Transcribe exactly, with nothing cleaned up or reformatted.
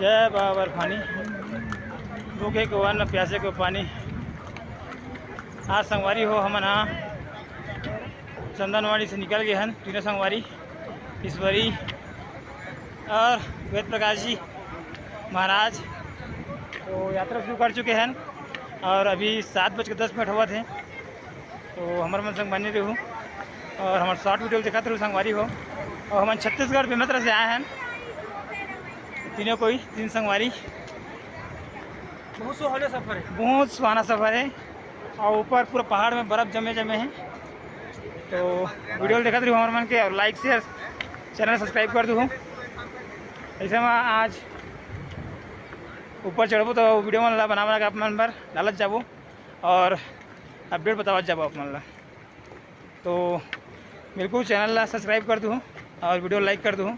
जय बाबा बर्फानी, भूखे को अन्न, प्यासे को पानी। आज संगवारी हो, हमन हा चंदनवाड़ी से निकल गए हन, तीनों संगवारी, ईश्वरी और वेद प्रकाश जी महाराज। तो यात्रा शुरू कर चुके हैं और अभी सात बज के दस मिनट होवत हे। तो हमर मन संग बने रहू और हमर शॉर्ट वीडियो देखत रहू संगवारी हो। और हमन छत्तीसगढ़ बेमेतरा से आए हैं, तीनों कोई तीन संगवारी। बहुत सुहाना सफर है। बहुत सुहाना सफर है और ऊपर पूरा पहाड़ में बर्फ जमे जमे है। तो वीडियो देखत रहू हमर मन के और लाइक शेयर चैनल सब्सक्राइब कर दू। ऐसे में आज ऊपर चढ़बो तो वीडियो मन ला बना बना के आप मन बर डालत जाबो और अपडेट बतावत जाबो आप मन ला। तो बिल्कुल चैनल ला सब्सक्राइब कर दू और वीडियो लाइक कर दू।